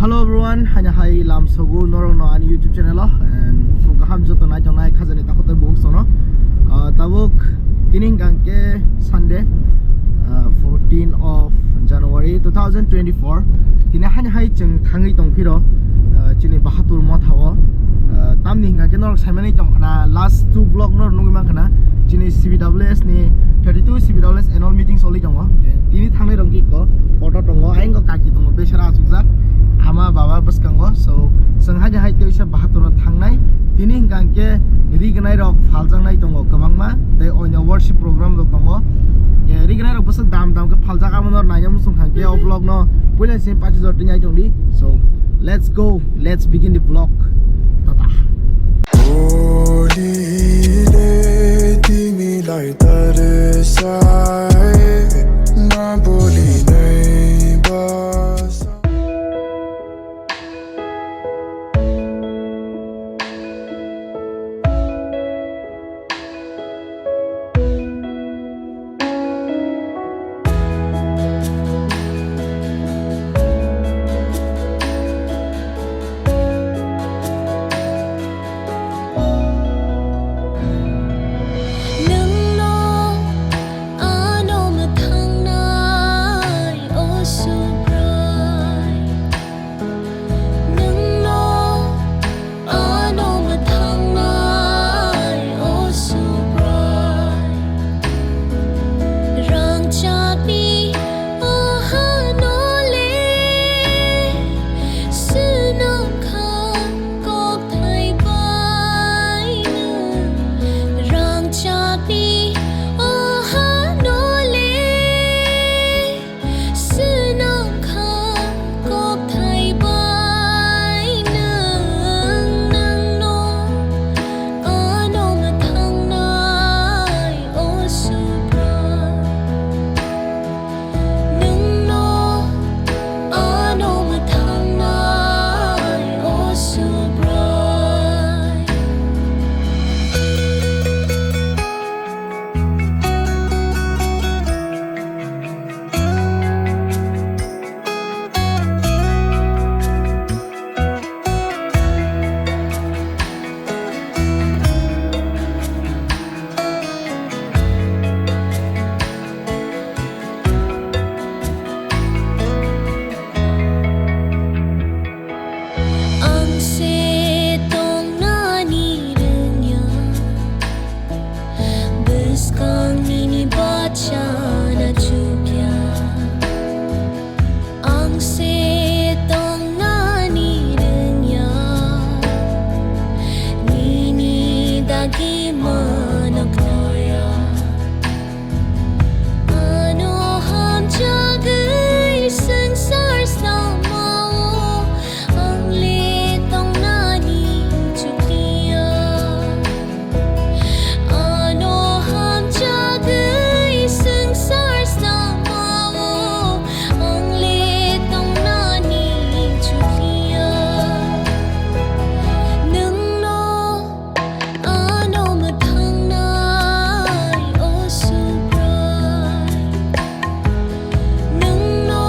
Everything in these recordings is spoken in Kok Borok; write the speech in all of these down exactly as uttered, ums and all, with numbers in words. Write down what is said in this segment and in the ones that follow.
Hello everyone, haino hai lamsogo norokno ani YouTube channel o, and phung kaham joto naitongnai khajani takhuk tei bukhuk sono. Ah, tabuk tini hwnkha khe Sunday, ah, fourteen of January two thousand twenty-four. Tini haino hai chwng thangwi tongphiro, ah, chini Bahatur Motha o. Ah, tamni hwnkha khe norok saimani tongkhana, last two vlog norok nugwi mankhana, chini C B W S ni thirty-two C B W S annual meeting choli tongo. Tini thangnai rok kiko photo tongo, ayang kaki tongo, besara asukjak, ama baba bwskango. So, chwng haino hai teisa Bahatur o thangnai. Tini hwnkha khe rignai rok phaljaknai tongo kwbangma, tei oino worship program rok tongo. Khe rignai rok bwswk dam dam khe phaljak, amo no naina muchung kha khe o vlog no puila simi pachi jor tini ai tongdi. So, let's go, let's begin the vlog. Tata. Bolile timi lai tarsai, ma boli nai basa. Nwngno ano mwthangnai, o Subrai. Nwngno ano mwthangnai, o Subrai. Rangchakni o hano le swnam kha kokthai bai nwng. Rangchakni o hano le swnam kha kokthai bai nwng. Nwngno ano mwthangnai, o Subrai. Nwngno ano mwthangnai, o Subrai. Ang se tongnani rwngya, bwskang nini bachana chukya. Ang se tongnani rwngya, nini dagi mano knoya. Ano hamjagwi swngchar samao ang le tongnani chukliya. Ano hamjagwi swngchar samao ang le tongnani chukliya. Nwngno ano mwthangnai, o Subrai. Nwngno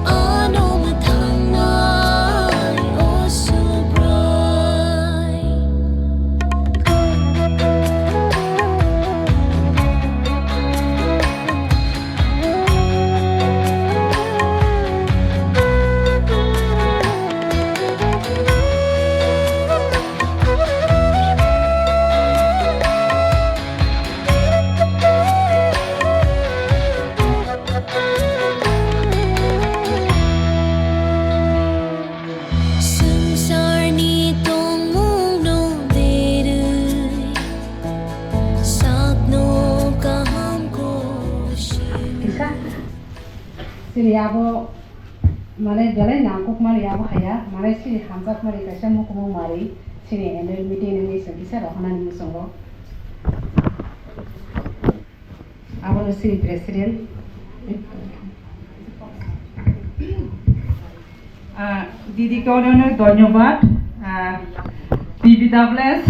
ano mwthangnai, o Subrai. Swngcharni tongmungno derwi, sakno kaham kosi. Kisa, chini abo, mane, belai nangkukmani abo haya, mane, chini hamjakmani kaisa mukumu mari, chini annual meeting wngwi chwng kisa rohornani muchungo. Abono chini president. Ah, দিদিকে অনেক অনেক ধন্যবাদ। Ah, C B W S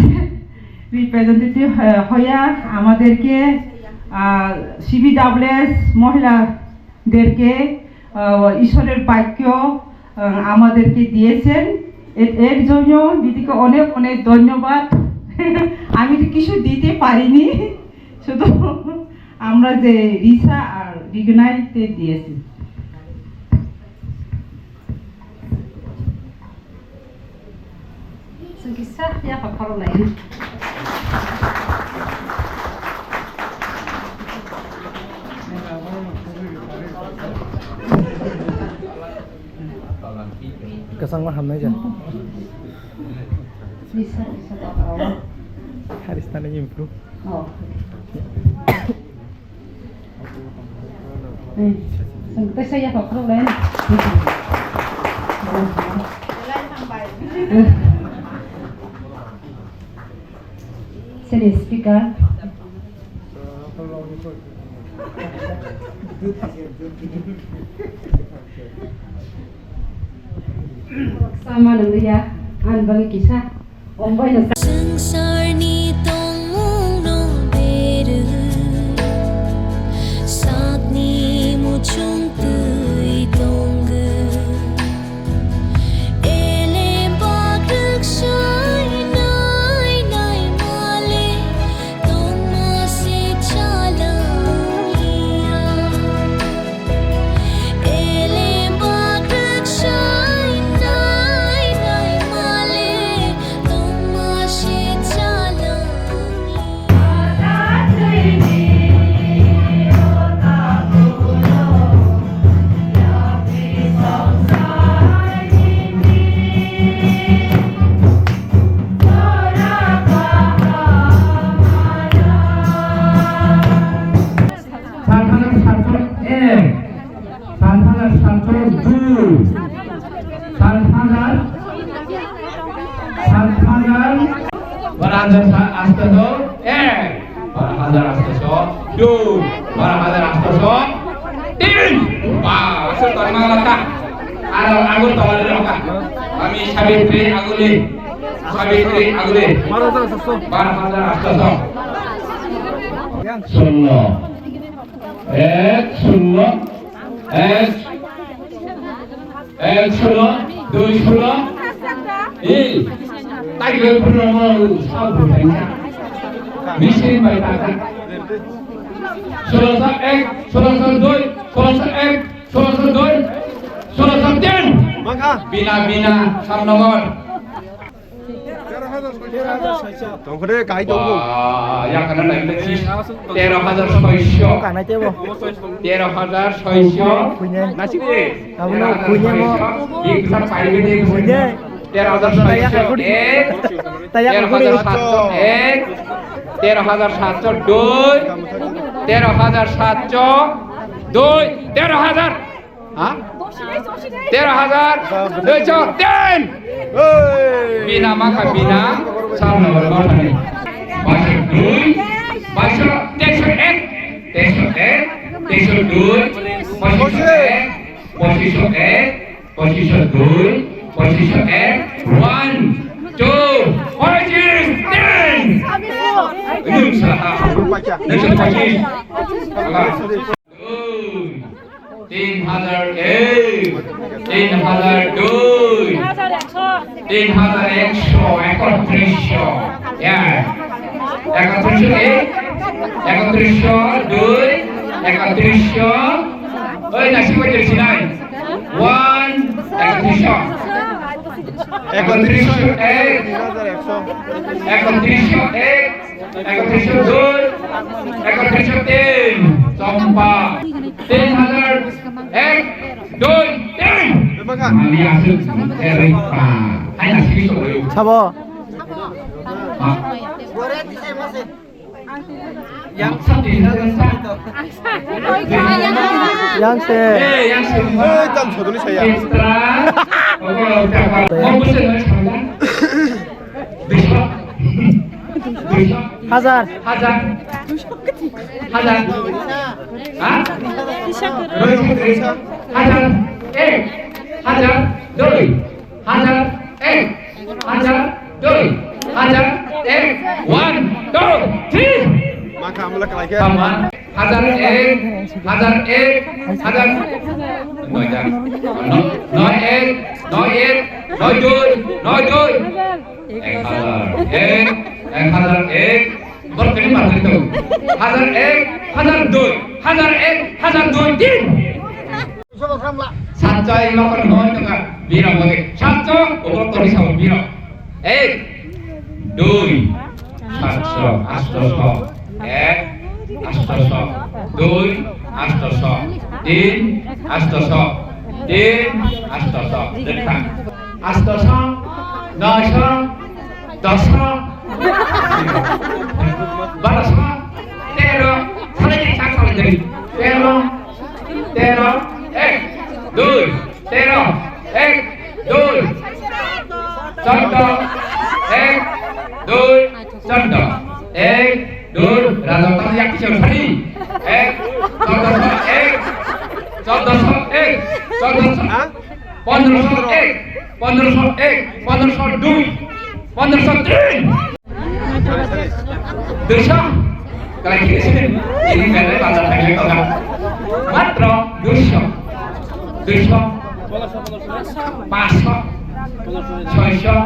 representative, ah, হইয়া আমাদেরকে, ah, C B W S মহিলাদেরকে, ah, ঈশ্বরের বাক্য, আহ, আমাদেরকে দিয়েছেন। এ-, এর জন্য দিদিকে অনেক অনেক ধন্যবাদ। আমি তো কিছু দিতে পারিনি, শুধু আমরা যে রিসা আর রিগনাইতে দিয়েছি। Sengkisa ya pakhoro lai. Kasang ma hamnai ja. Sengkisa, sengkisa pakhoro. Haris tani improve. Oh. Hmm. Sengkisa ya pakhoro lai. Sini speaker. Sama nang ya, an bagi kisah. Swngcharni tongmungno berwi sakni muchung twi tongo. Ele bagrwk sai nai nai male tongma se chalangya. Sat hajar satso ek, sat hajar satso dui, sat hajar, sat hajar, bar hajar sa-, astaso ek, bar hajar astaso dui, bar hajar astaso tin. Ba, asal tong ma laka. Aro agur tawar laka. Kami Sabitri Aguli, Sabitri Aguli. Bar hajar astaso. Shunno. Ek, shunno, ek, ek, shunno, dui, shunno, ei, tiger phuno mo sab bhai na, machine bai ta ta, shunno sa ek, shunno sa dui, shunno sa ek, shunno sa dui, shunno sa tin, bina, bina, sam number. Tongkhore kai tongo. Ba, yakana naikhe sis, tero hajar soisho. Kanai tebo. Tero hajar soisho. Khuine. Nasik de. Abono khuine mo. Biksa paibe de khuine. Tero hajar soisho ek. Tero hajar satso ek. Tero hajar satso dui. Tero hajar satso dui. Tero hajar. Ha? Tero hajar duiso tin. Hey! Bina makha bina, sal number kothani. Baisho dui, baisho, teisho ek, teisho ek, teisho dui, pochisho ek, pochisho ek, pochisho dui, pochisho ek, one, two, pochis, tin. Nung saha. Nung saha pochis. Dui, tin hajar ek, tin hajar dui, tin hajar eksho, ekotrisho, ya, ekotrisho ek, ekotrisho dui, ekotrisho, oi, nasi ko jadi sinai, one, ekotrisho, ekotrisho ek, ekotrisho ek, ekotrisho dui, ekotrisho tin, chompa, tin hajar ek, dui, tin. Mali aswk, eri pa. Hai na sigi sori. Sabo. Ha? Yang satu ini kan sa. Yang se. Eh, yang se. Eh, tam satu ni saya. Extra. Oke, oke, oke. Mau pesen, Mas? Bisa. Bisa. Hajar. Hajar. Hajar. Ha? Hajar. Ek. Hajar. Dui. Hajar. Ek. Hajar. Dui. Hajar. Ek. One, two, three. Maka amla kalai ke. Sama. Hazar ek, hazar ek, hazar, noy, noy ek, noy ek, noy dui, noy dui. Ek hazar ek, ek hazar ek, borok tini ma thang tong. Hazar ek, hazar dui, hazar ek, hazar dui, tin. Satso, ei nokar noi tongkha, birok bagi. Satso, obo tori sao birok. Ek, dui, satso, astoso, ek, astoso, dui, astoso, tin, astoso, tin, astoso, dekha. Astoso, noiso, doso, baroso, tero, salai di, sak salai di, tero, tero, ek, dui, tero, ek, dui, choddo, ek, dui, choddo, ek, dui, raja tang yak kisah tadi, ek, choddoso, ek, choddoso, ek, choddoso, pondroso, ek, pondroso, ek, pondroso, dui, pondroso, tin. Duiso. Kalai kiri sini. Ini kena bazar tangga kau. Matro duiso. Duiso. Paso. Soiso.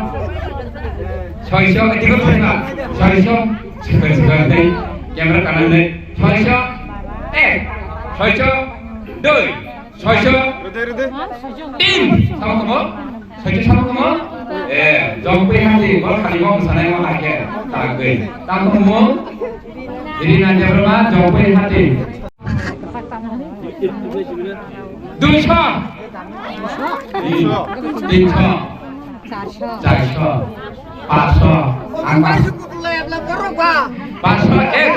Soiso. Itu kau terima. Soiso. Suka suka deh. Kamera kanan deh. Soiso. Eh. Soiso. Dui. Soiso. Rede, rede. Tin. Sama kamu. Soicho sabo tongmo? Eh, Jongpui hati, bol khali mo mwsanai mo hakhe, tagwi. Tamo mo? Irina Debbarma, Jongpui hati. Duiso. Tinso. Charso. Paso. Ang pas-, paso ek,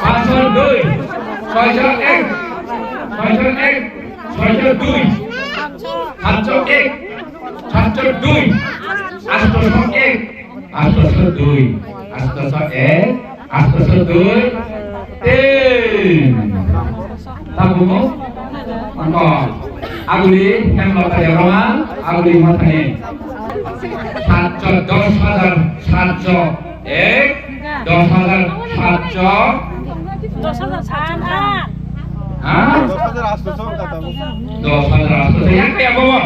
paso dui, soicho ek, soicho ek, soicho dui, satcho ek, satcho dui, astoso ek, astoso dui, astoso ek, astoso dui, tin. Tabumo? Angko. Aguli hem lota ya roma, aguli matani. Satcho, dos hazar satcho ek, dos hazar satcho. Dos hazar satcho. Ha? Dos hazar atso. Dos hazar atso. Yang kaya bawa.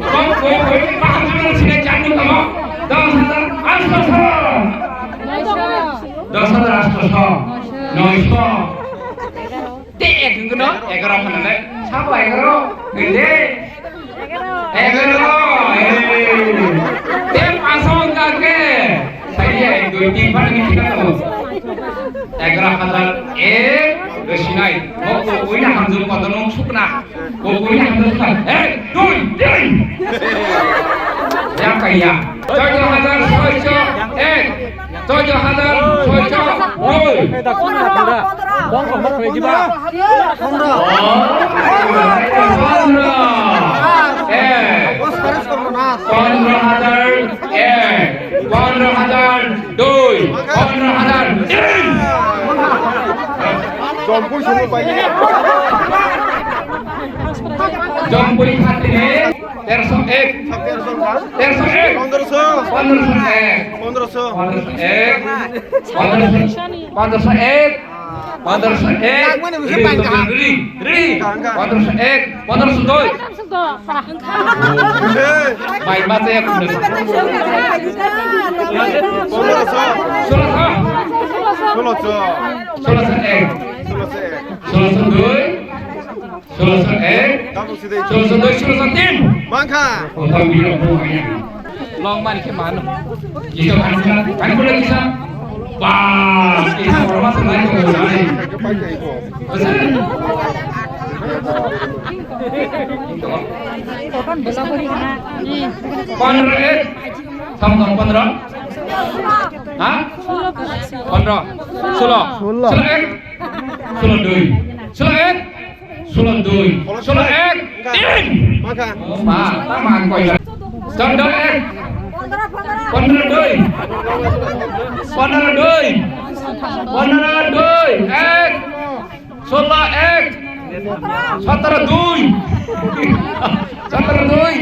Kau, kau, kau, paham juga sih, jangan kamu. Dos hazar atso. Dos hazar atso. Noiso. Te ek hwnkhe no egaroh hwnle, sabo egaroh hwnkhe. Egaroh, eh. Te paso hwnkhe. Saiya ek dui tin bar ni thik ase. Egaroh hazar ek rwsinai. Bo kubuino hamjwk kotorno sukna. Kubuino hamjwk sukna. Ek, dui, tin. Ya kaya. Chaudo hazar soicho ek. Chaudo hazar soicho dui. Pondro. Pondro. Ek. Pondro hazar ek. Pondro hazar dui. Pondro hazar tin. Jompui sumui pai. Jompui khatini. Terso ek. Terso ek. Pondroso. Pondroso ek. Pondroso. Pondroso ek. Pondroso, pondroso ek. Pondroso ek. Ready, ready, ready. Pondroso ek. Pondroso dui. Bai, masa ya, pondroso. Pondroso. Soloso. Soloso. Soloso ek. Soloso ek. Soloso dui. Soloso ek. Soloso dui, soloso tin. Mangkha. Kothom biro bo kaya. Long mani khe mano. Kisa kansila, kansila kisa. Ba, kisa orma sanai ko nai. Pondro ek. Samsung pondro. Ha? Pondro. Solo. Solo. Solo ek. Solo dui. Solo ek. Solo dui. Solo ek. Tin. Maka. Oh, ma, ta man koi la. Pondro ek. Pondro dui. Pondro dui. Pondro dui. Ek. Solo ek. Sotoro dui. Sotoro dui.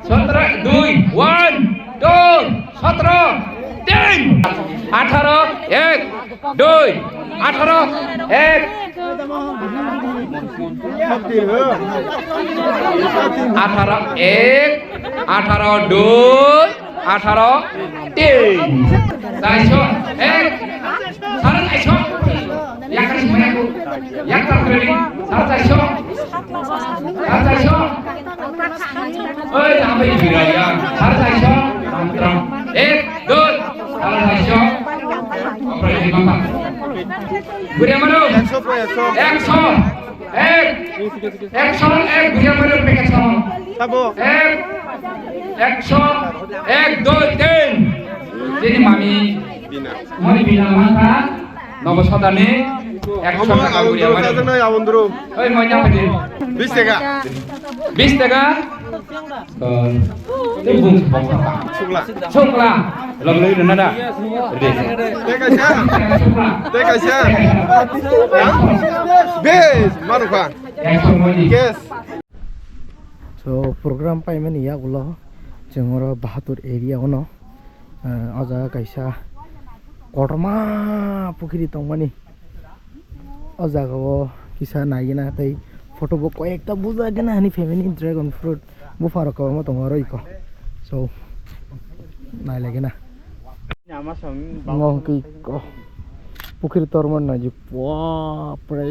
Sotoro dui. One, two, sotoro, tin. Atharo, ek, dui. Atharo, ek, Atharo ek, atharo dui, atharo tin. Jaiso ek, sare jaiso. Yakar simaya ko, yakar kali, sare jaiso. Sare jaiso. Oi, tambai biraya. Sare jaiso. Ek, dui, sare jaiso. Operation mata. Guriya mano. Ekso, ekso. Ekso. Ek, ekso ek, guriya mano, ekso. Sabo. Ek, ekso ek, dui, tin. Jadi mami, moni bina mata, nogo sodani, ekso taka guriya mano. Abondro. Oi, moi nyampe din. Bis taka. Bis taka. Tei bung se boksa ta. Sukla. Sukla. Log log na da. Ready. Tei kaisa. Sukla. Tei kaisa. Bes, manu kha. Yes. So, program paimani yagulo chwng oro Bahadur area ono, eh, o jaga kaisa kotorma pukhiri tongmani. O jaga o kisa naigina tei photo bo koi ekta bujagina hani family dragon fruit bupha rok kwbangma tongo oro iko. So, nailaigina. Ngo hwnkhe iko pukhiri tormani naidi, bapre.